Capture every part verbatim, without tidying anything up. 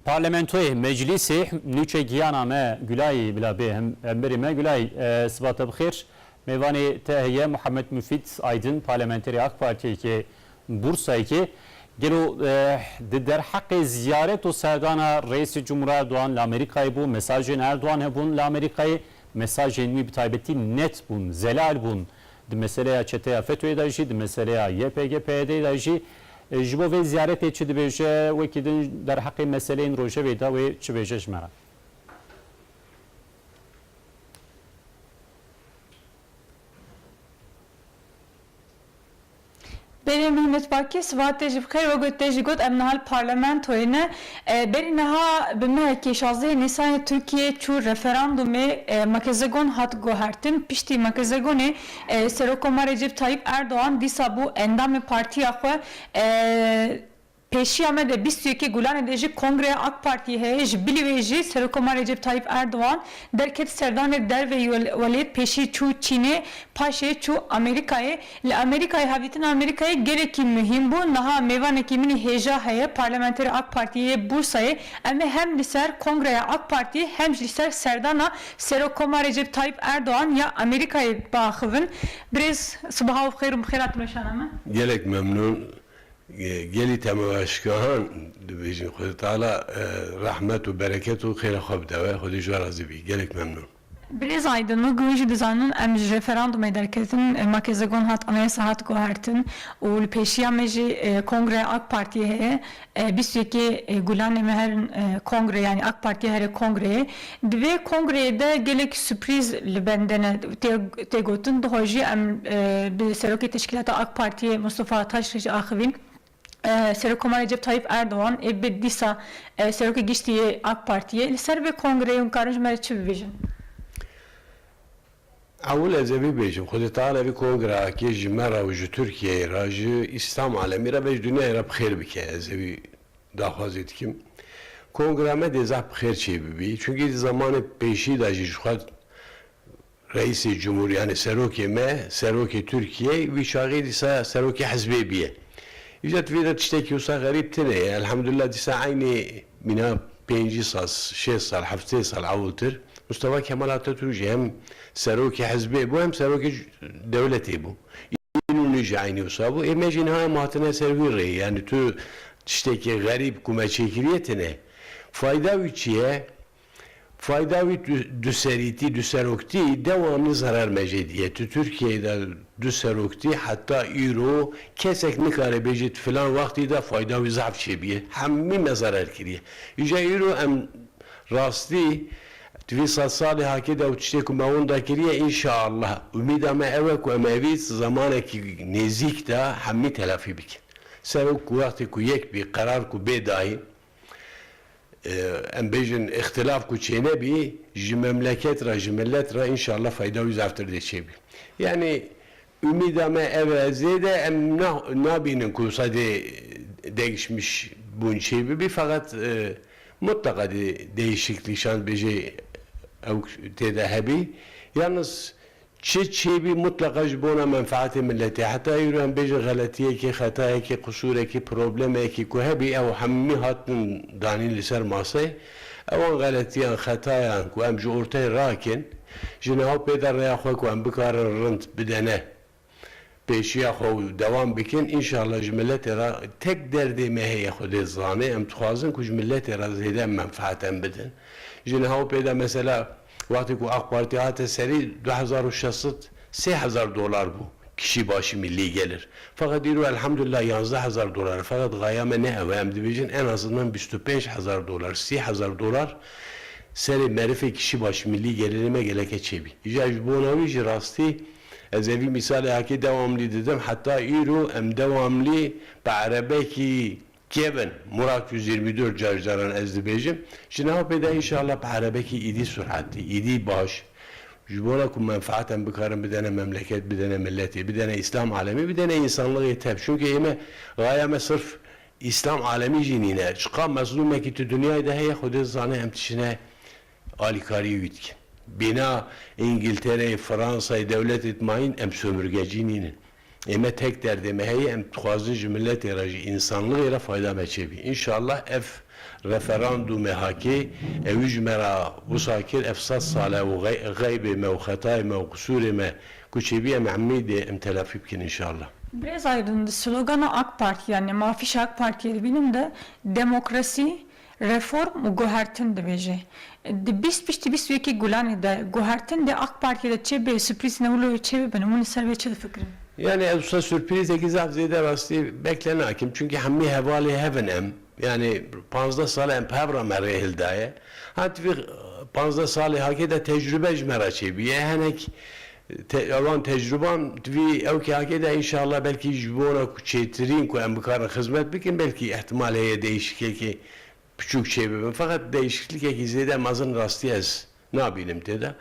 Parlamentoyê, meclîsê, nûçe giyana me Gulayî bila bê hem-, hemberî me. Gulay, e, siba te bi xêr. Mêvanê te heye Muhammed Mufîd Aydin, parlamenterê AK Partiyê yê Bursayê yê. Gelo, e, di derheqê ziyaret û serdana Reîsê Cumhur Erdogan li Amerîkayê bû, mesajên Erdogan hebûn li Amerîkayê, mesajên wî bi taybetî net bûn, zelal bûn. Di meseleya çeteya FETÖ'yê de jî, di meseleya YPG-PYD'yê de jî, e, ji bo vê ziyaretê çi dibêje, wekî din derheqê meseleyên rojevê de wê çi bêje ji me re? Belê Mehmet Bakir, siba te jî bi xêr, wek te jî got, em niha li parlamentoyê ne. E, berî niha bi mehekê şazdehê Nîsanê Tirkiye çû referandumê, e, Makezegon hat guhertin. Piştî Makezegonê, e, Serokoma Recep Tayyip Erdogan dîsa bû endamê partiya xwe, e, Pêşiya me de bîst û yekê Gulanê de jî Kongreya AK Partiyê heye, ji bilî wê jî Serokoma Recep Tayyip Erdogan derket serdanê derveyî wel-, welêt, pêşî çû Çînê, paşê çû Amerîkayê. Li Amerîkayê, hevdîtina Amerîkayê gelekî muhîm bû. Niha mêvanekî min î hêja heye, parlamenterê AK Partiyê yê Bursayê. Em ê hem li ser Kongreya AK Partiyê hem jî li ser serdana Serokoma Recep Tayyip Erdogan ya Amerîkayê biaxivin. Birêz, sibaha we bi xêr û bi xêr hatin weşana me. Gelek memnûn. Ge-, gelî temaşgehan dibêjin, Xwedê Teala, e, rehmet û bereket û xêra xwe bide we. Xwedê ji we razî bî. Gelek memnûn. Birêz Aydin, wek hûn jî dizanin, em ji referandumê derketin, e, Makezegon hat, anayasa hat guhertin û li pêşiya me jî, e, Kongreya AK Partiyê heye. E, bîst û yekê, e, Gulanê me herin, e, kongre, yanî AK Partiyê here kongreyê. Di vê kongreyê de gelek sürprîz li bendene tê, tê gotin. Duho jî em, e, bi Serokê Teşkîlata AK Partiyê Mustafa Taşkiliç axivîn. E, Serokoma Recep Tayyip Erdogan ê bi dîsa, e, Serokê Giştî yê AK Partiyê. Li ser vê kongreyê hûn karin ji me re çi bibêjin? Ewil ez ê vî bêjim, Xwedê Teala vî kongreakê ji me re û ji Tirkiyeyê re, ji Îslam alemî re ve ji dinyayê re bi xêr bike. Ez ê vî daxwazê dikim. Kongra me dê zehf bi xêr çêbibî. Çunkî di zemanê pêşî de jî ji xwe Reîsê Cumhur, yanî serokê me, serokê Tirkiyeyê, wî çaxê dîsa serokê hizbê bîye. Îca di vê de tiştekî wisa xerîb tune ye. Elhamdulillah dîsa eynî mîna pêncî sal, şêst sal, heftê sal ewiltir Mustafa Kemal Atatürk jî hem serokê hizbê bû, hem serokê c-, dewletê bû. Înûnî jî eynî wisa bû. Ê me jî niha em hatine ser vî rêyê. Yanî tu tiştekî xerîb ku me çêkiriye tune. Fayda wî çi ye? Fayda wî du-, duserîtî, duseroktî dewamlî zerar me jê diye. Tu Tirkiyeyê de duseroktî heta îro kesek nikare bêje tu filan wextî de fayda wî zehf çêbîye. Hemî me zerar kiriye. Îja îro em rastî di vî sed salê hakê de û tiştê ku me winda kiriye, înşaallah. Umîda me ew e ku em evî zemanekî nêzîk de hemî telafî bikin. Ser wek ku wextê ku yek bî, qerar ku bê dayîn, e, em bêjin, îxtilaf ku çênebî, ji memleket re, ji millet re înşallah fayda wî zaftir dê çêbî. Yanî, umîda me ev e, zêde em na-, nabînin ku wisa dê değişmiş bûn çêbibî, feqet, e, mutleqa dê değişiklik şand bêjê ew tê de hebî. Yalnız, Çi çêbî mutleqa ji bona menfaatê milletê. Heta îro em bêjin xeletiyekê, xetayekê, qusûrekî, problemekî ku hebî, ew hemî hatin danîn li ser maseyê. Ewan xeletiyan, xetayan ku em ji orteyê rakin, ji niha pê de rêya xwe ku em bikarin rind bidene pêşiya xwe û dewam bikin. Înşallah ji milletê re tek derdê me heye, Xwedê dizane, em dixwazin ku ji milletê re zêde em menfaat em bidin. Ji niha û pê de mesela Wextê ku AK Partî hate serî, du hezar û şeş sed, sê hezar dolar bû kişî başî millî gelir. Feqet îro elhamdulillah yanzdeh hezar dolar e. Feqet xaya me ne ew e. Em dibêjin en azından bîst û pênc hezar dolar, sî hezar dolar serê merifê kişî başî millî gelirê me geleke çêbî. Îja ji bona wî jî rastî ez ê vî mîsalê hakê dewamlî didim. Heta îro em dewamlî bi erebekî Kevin, Murat yüz yirmi dört car caran ez dibêjim. Ji niha pê de înşallah bi erebekî îdî sur'etî, îdî baş, ji bona ku menfaat em bikarin bidene memleket, bidene milletê, bidene Îslam alemî, bidene însanlığê tev. Çunke ême, xaya me sirf Îslam alemî jî nîne. Çiqa mezlûmekî tu dinyayê de heye, Xwedê dizane em tişine alîkariyê wî dikin. Bêhna Îngiltereyê, Fransayê, dewletê dimayîn em sömürgecî nînin. Ême tek derdê me heye, em dixwazin ji miletê re, ji însanlixê re fayda me çêbî. Înşallah ev referandumê hakê, ewî ji me re wisa kir, ev sed sal e û xey-, xeybê me û xetayê me û qisûrê me ku çêbî em hemî dê em telafî bikin înşallah. Birêz Aydın, di slogana AK Partî, yanî em afîşa AK Partiyê dibînin de demokrasî, reform û guhertin dibêje. Di bîst, piştî bîst û yekê Gulanê de guhertin dê AK Partiyê de çêbê, sürprîz ne wilo çêbibin, hûn li ser vê çi difikirin? Yani ez wisa sürprîzekî zaf zêde rastî bekle nakim. Çünkü hemî hevalê hev in em. Yani panzdeh sal em bi hev re me rê hildaye. Ha, tivî panzdeh salê hakê de tecrube ji me re çêbûye. Hinek te-, ewan tecruban tivî ewkê hakê de înşallah belkî ji bona ku çêtirîn ku em bikarin xizmet bikin, belkî ihtimal heye değişikekê piçûk çêbibin. Feqet değişiklikekî zêde mezin rastî ez nabînim tê de.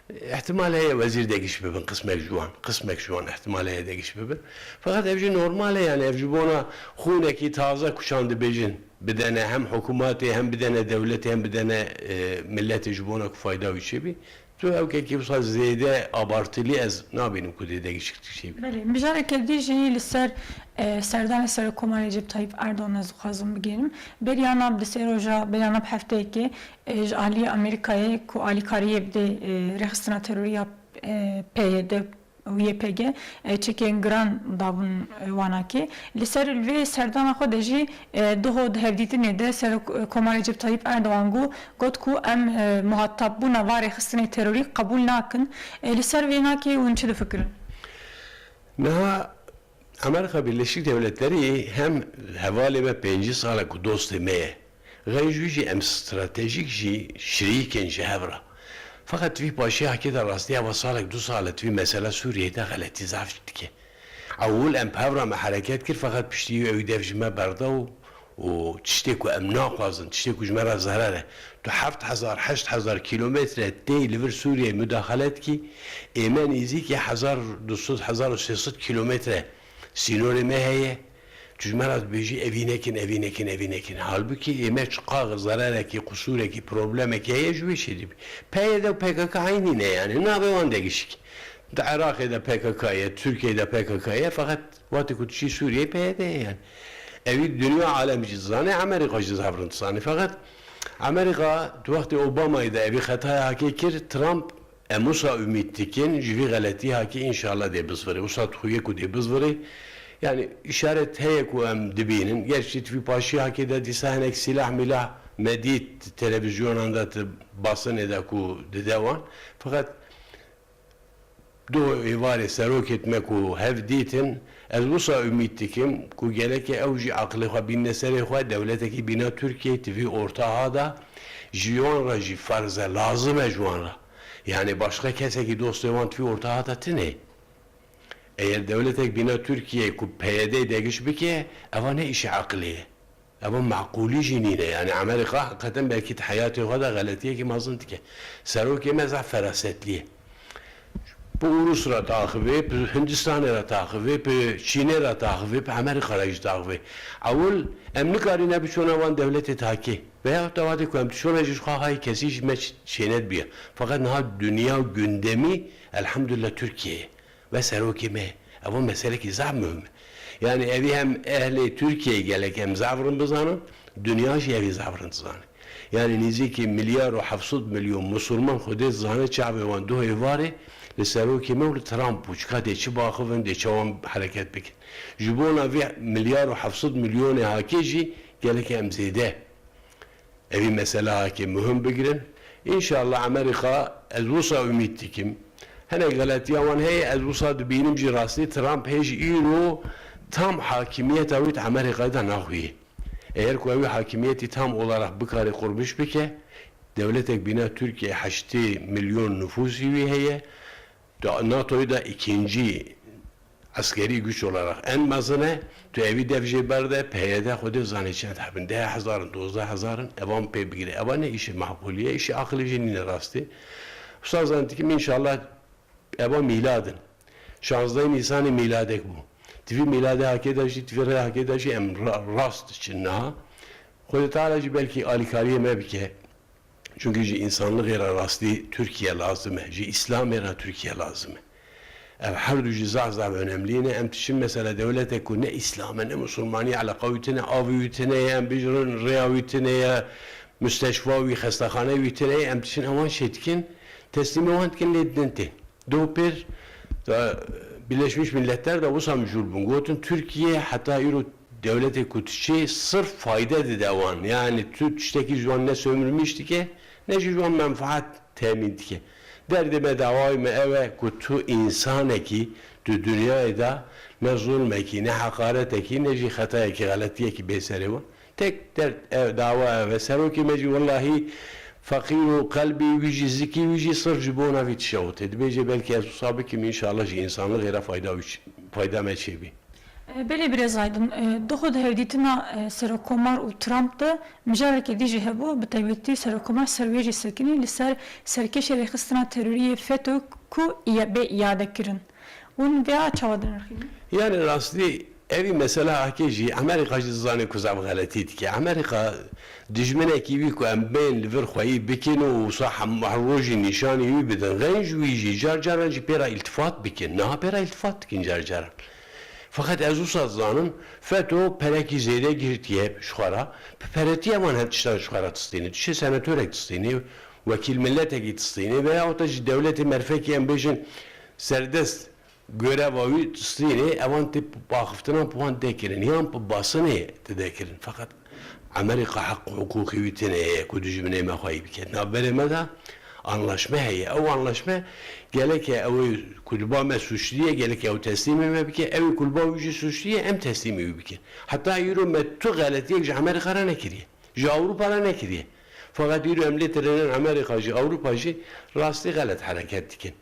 Îhtimal heye wezîr degiş bibin, qismek ji wan, qismek ji wan îhtimal heye degiş bibin. Feqet ev jî normal e, yani ev ji bona xûnekî taze ku çand dibêjin bidene hem hikûmetê, hem bidene dewletê, hem bidene, e, miletê ji bona ku fayda wî çêbî. Tu ewkekî wisa zêde abartilî ez nabînim ku dê degiş çêbî. Belê, mijareke dî jî li ser, e, serdanê Serokkomarê Recep Tayyip Erdogan ez dixwazim bigihînim. Beriya nav di sê roja, beriya nav hefteyekê, e, ji aliyê Amerîkayê ku alîkariyê bidê, e, rêxistina terorî ya, e, P Y D û Y P G, e, çekên giran dabûn, e, wanakê. Li ser li vê serdana xwe de jî, e, duho di hevdîtinê de Serok, e, Komarê Recep Tayyip Erdogan got, got ku em, e, muhatabbûna va rêxistinê terorî qebûl nakin. E, li ser vê nakê hûn çi difikirin? Niha Amerîka Birleşik Devletleri hem hevalê me pêncî sal e ku dostê me ye. Xeyr ji wî jî em stratejîk jî şirîk in ji hev re. Feqet vî paşê hakê de rastî eva salek du sal e tivî mesela Sûriyeyê de xeletî zaf dike. Ewil em bi hev re me hereket kir, feqet piştî wî ewî dev ji me berda û û tiştê ku em naxwazin, tiştê ku ji me re zerer e. Tu heft hezar, heşt hezar kîlometre tê li vir Sûriyeyê mudaxele dikî, ê me nêzîkî hezar du sed, hezar û sê sed kîlometre sînorê me heye. Tu ji me re dibêjî, evî nekin, evî nekin, evî nekin. Halbukî ê me çiqax zererekî, qusûrekî, problemekî heye, ji wê çêdibî. P Y D û P K K eynî ne, yani navê wan de gişik. Di Iraqê de P K K ye, Tirkiyeyê de P K K ye, feqet wextê ku tu çî Sûriyeyê P Y D ye yani. Ewî dinya alem jî dizane, Amerîka jî zaf rind dizane. Feqet Amerîka di wextê Obamayê de evî xetaya hakê kir, Trump, em wisa umît dikin, ji vî xeletî hakê înşallah dê bizvirê. Wisa dixuye ku dê bizvirê. Yani îşaret heye ku em dibînin. Gerçî tivî paşî hakê de dîsa hinek sîlah mîlah me dît televîzyonan de, ti basinê de ku dide wan. Feqet Duh êvarê serokêt me ku hev dîtin, ez wisa umît dikim ku gelekê ew jî aqilê xwe bînine serê xwe, dewletekî bîna Tirkiyeyê tivî orta ha de, ji wan re jî ferz e, lazim e ji wan re. Yani başqa kesekî dostê wan tivî orta ha de tine. Eger dewletek bîna Tirkiyeyê ku P Y D degiş bike, eva ne îşê aqilê ye. Eva meqûlî jî nîne. Yani Amerîka heqîqeten belkî di heyatê xwe de xeletiyekî mezin dike. Serokê me zaf ferasetlî ye. Bi Ûrûs re taxivê, bi Hindistanê re taxivê, bi Çînê re taxivê, bi Amerîka re jî taxivê. Ewil em nikarîne biçûna wan dewletê takê. Veya tewatê ku em diçûna jî ji xwe hay kesî ji me ç-, çênedibîye. Feqet niha dinya gündemî elhamdulillah Tirkiye ye. Ve serokê me, ev meselekî zaf muhim e. Yani evî hem ehlê Tirkiyeyê gelek em zaf rind bizanin, dinya jî evî zaf rind dizane. Yani nêzîkî milyar û heft sed milyon musulman Xwedê dizane çavê wan duh êvarê li serokê me û li Trump bû. Çika dê çi baxivin, dê çawan hereket bikin. Ji bona vê milyar û heft sed milyonê hakê jî gelek em zêde Evî mesela hakê muhim bigirin. Înşallah Amerîka, ez wisa umît dikim. Hinek xeletiya wan heye, ez wisa dibînim jî rastî Trump hê ji îro tam hakimiyeta wî di Amerîkayê de naxuye. Eger ku ew hakimiyetî tam olarak bikare qurmuş bike, dewletek bîna Tirkiye heştê milyon nüfusî wî heye, Di NATOyê de îkincî eskerî güç olarak en mezin e. Tu evî dev jê berde, P Y D Xwedê zane çend hebin. Deh hezarin, dozdeh hezarin, evan pê bigire. Eva ne îşê maqûlî ye, îşê aqilî jî nîne rastî. Wisa zanî dikim, înşallah eva mîlad in. Şazdehê Nîsanê mîladek bû. Tivî mîladê hakê de jî, tivî rê hakê de jî em ra-, rast diçin niha. Xwedê Teala jî belkî alîkariyê me bike. Çunkî ji însanlixê re rastî Tirkiye lazim e, ji Îslamê re Tirkiye lazim e. Ev her du jî zaf zaf önemlî ne. Em tişin mesela dewletek ku ne Îslam e, ne Musulmanî, eleqa wî tine, avê wî tine ye, em bêjin rêya wî tine ye, müsteşfa wî, xestexane wî tine ye, em tişin ewan şê dikin, teslîmê wan dikin, lê didin tê. Dopêr, da, Birleşmiş Milletler de wisa mijûl bûn. Gotin Tirkiye heta îro dewletê ku diçê sirf fayde dide wan. Yani tu tiştekî ji wan ne sömürmüş dike, ne jî ji wan menfaat temîn dike. Derdê me, dawayê me ew e ku tu însanekî di dinyayê de ne zulmekî, ne heqaretekî, ne jî xetayekî, xeletiyekî bê serê wan. Tek derd, ev, dawa ev e. Serokê me jî wellahî feqîr û qelbî wî jî, zikî wî jî sirf ji bona vî tişewitê. Dibêje belkî ez wisa bikim, înşallah ji însanlixê re fayda wî ç-, fayda me çêbî. E, belê birêz Aydin, e, di xwe di hevdîtina, e, Serokkomar û Trump de mijareke dî jî hebû, bi taybetî Serokkomar ser wê jî sekinî li ser serkêşê rêxistina terorî yê feto ku î-, bê îade kirin. Hûn vêya çawa dinirxînin? Yani rastî evî mesela heke jî Amerîka jî dizane ku zaf xeletî dike. Amerîka dijminekî wî ku em bên li vir xweyî bikin û wisa hem-, her rojî nîşanî wî bidin. Xenc wî jî car caran jî pê re îltifat bikin. Niha pê re îltifat dikin car caran. Feqet ez wisa dizanim, feto perekî zêde girtiye ji xwe re. Bi peretiya wan hem tiştan ji xwe re distîne. Dişê senatorek distîne, wekîl miletekî distîne veya wata jî dewletê merfekî em bêjin serdest Goreva wî stînê evan tê axiftinan bi wan dekirin yan bi basinê tê dekirin. Feqet Amerîka heq û hiqûqê wî têne heye ku dijminê me xweyî bike. Navberê me de anlaşme heye. Ew anlaşme geleke ew ê ku li ba me suçlî ye, geleke ew teslîmê me bike, ew ê ku li ba wî jî suçlî ye, em teslîmê wî bikin. Heta îro me tu xeletiyek ji Amerîka re nekiriye. Ji Ewropa re nekiriye. Feqet îro em lê tirênin Amerîka jî, Ewropa jî rastî xelet hereket dikin.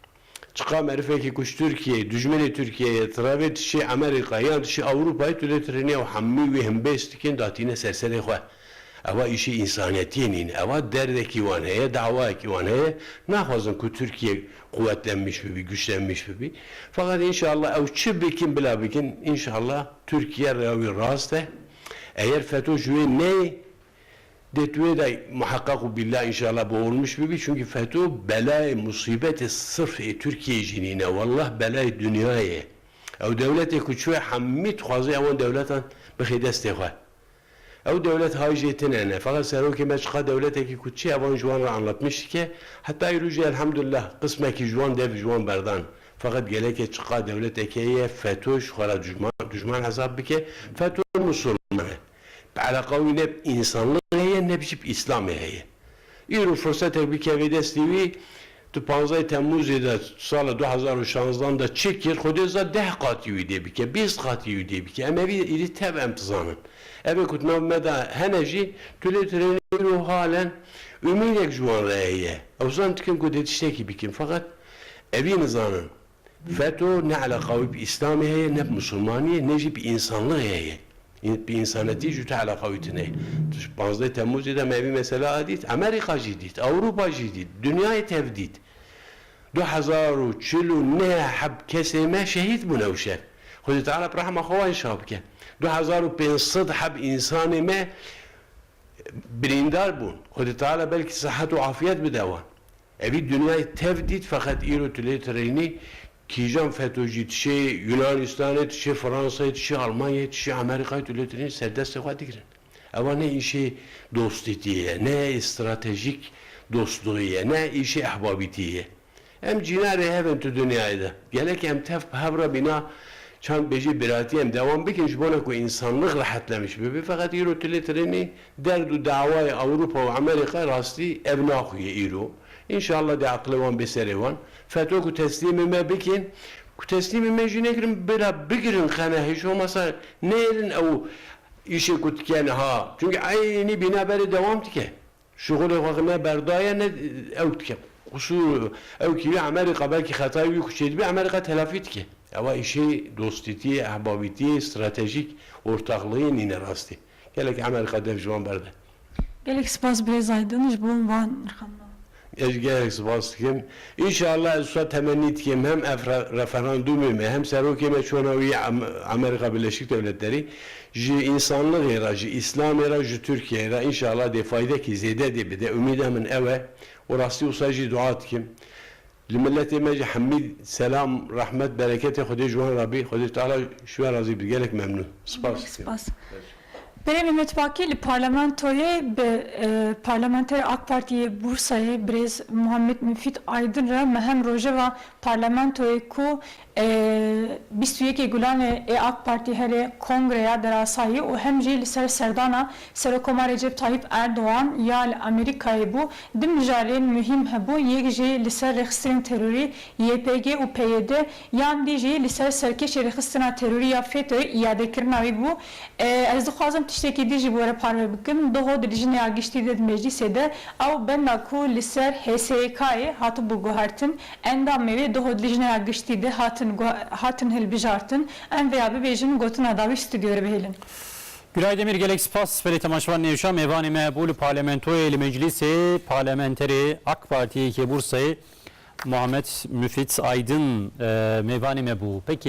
Çiqa merifekî ku ji Tirkiyeyê, dijminê Tirkiyeyê, tiravê dişê Amerîkayê yan dişê Ewropayê tu lê tirênî ew hemî wê himbêz dikin datîne ser serê xwe. Eva îşê însanetiyê nîne. Eva derdekî wan heye, dawayekî wan heye. Naxwazin ku Tirkiye quwetlenmiş bibî, güçlenmiş bibî. Feqet înşallah ew çi bikin bila bikin, înşallah Tirkiye rêya wî rast e. Eger feto ji wê neyê, Dê tu wê de muheqeq û bîllah înşallah boğulmuş bibî, çunkî feto belayê musîbetê sirf ê Tirkiyeyê jî nîne. Wallah belayê dinyayê ye. Ew dewletê ku çûye hemî dixwaze ewan dewletan bixê destê xwe. Ew dewlet hay jê tine ne. Feqet serokê me çiqa dewletekî ku çi evan ji wan re anlatmiş dike. Heta îro jî elhamdulillah qismekî ji wan dev ji wan berdan. Feqet gelekê çiqa dewletekê ye feto ji xwe re dujman, dujman hesab bike. Feto musulman e. Bi eleqa wî ne bi însanlixê heye, ne jî bi Îslamê heye. Îro firsetek bikeve destê wî, tu panzdeh Temmûzê de sala du hezar û şanzdan de çi kir, Xwedê za deh qatî wî dê bike, bîst qatî wî dê bike. Em evî êdî tev em dizanin. Ev ê ku di nav me de hene jî, tu lê tirênî îro halen umîdek ji wan re heye. Ew zan dikin ku dê tiştekî bikin. Feqet evî nizanin. Feto ne eleqa wî bi Îslamê heye, ne bi Musulmaniyê, ne jî bi însanlixê heye. În-, bi însanetî jî tu eleqa wî tune ye. Tu ji panzdeh Temmûzê de me vî mesela dît, Amerîka jî dît, Ewropa jî dît, dinyayê tev dît. Du hezar û çil û neh heb kesê me şehîd bûn ew şev. Xwedê Teala bi rehma xwe wan şa bike. Du hezar û pênc sed heb însanê me birîndar bûn. Xwedê Teala belkî sihet û afiyet bide wan. Evî dinyayê tev dît, feqet îro tu lê tirênî kîjan feto jî dişê Yunanistanê, dişê Fransayê, dişê Almanyayê, dişê Amerîkayê tu lê tirênî ser destê xwe digirin. Ewa ne îşê dostîtiyê ye, ne stratejîk dostluğî ye, ne îşê ehbabîtiyê ye. Em cînarê hev in tu dinyayê de. Gelek em tev bi hev re bîna çand bêjî biratî em dewam bikin ji bona ku însanlix rehetlemiş bibe. Feqet îro tu lê tirênî derd û dawayê Ewropa û Amerîka rastî ev naxuye îro. Înşallah dê aqilê wan bê serê wan. Feto ku teslîmê me bikin, ku teslîmê me jî nekirin, bira bigirin qene hiç olmasa neyêrin ew îşê ku dike niha. Çunkî eynî bîna berê dewam dike. Şixulê xwe ne berdaye ne ew dike. Qusûr ew kî wî Amerîka belkî xetayê wî ku çêdibî Amerîka telafî dike. Ewa îşê dostîtiyê, ehbabîtiyê, stratejîk ortaxlığiyê nîne rastî. Gelek Amerîka dev ji wan berde. Gelek spas birêz Aydin ji bo van nirxandina. Ez gelek spas dikim. Înşallah ez wisa temennî dikim hem ev re-, referandumê me hem serokê me çûna wî Am-, Amerîka Birleşik Devletlerî ji însanlixê re, ji Îslamê re, ji Tirkiyeyê re înşallah dê faydekî zêde dê bide. Umîda min ew e û rastî wisa jî dua dikim. Li miletê me jî hemî selam, rehmet, bereketê Xwedê ji wan re bî. Xwedê Teala ji we razî bî. Gelek memnûn. Spas. Spas. Berê Mehmet Bakî, li parlamentoyê bi, e, parlamenterê AK Partiyê Bursayê birêz Muhammed Müfit Aydın re me hem rojeva parlamentoyê ku, e, bîst û yekê Gulanê ê AK Partî herê kongreya derasayî û hem jî li ser serdana Serokoma Recep Tayyip Erdoğan ya li Amerîkayê bû, du mijarên muhîm hebû, yek jî li ser rêxistinên terorî Y P G û P Y D, yan dî jî li ser serkêşê rêxistina terorî ya FETÖ'yê îadekirina wî bû. E, ez dixwazim tiştekî dî jî bi we re parve bikim. Doho di lijneya giştî de di meclîsê de ew benda ku li ser H S Y K'ê hatibû guhertin, endamê wê doho di lijneya giştî de hatin guha-, hatin hilbijartin. Em vêya bibêjin, gotina dawî stûdyoyê re bihêlin. Gülay Demir, gelek spas. Belê temaşevan nêşa mêvanê me bû li parlamentoyê, li meclîsê parlamenterê AK Partiyê yê Bursayê Muhammed Müfit Aydın, e, mêvanê me bû. Peki.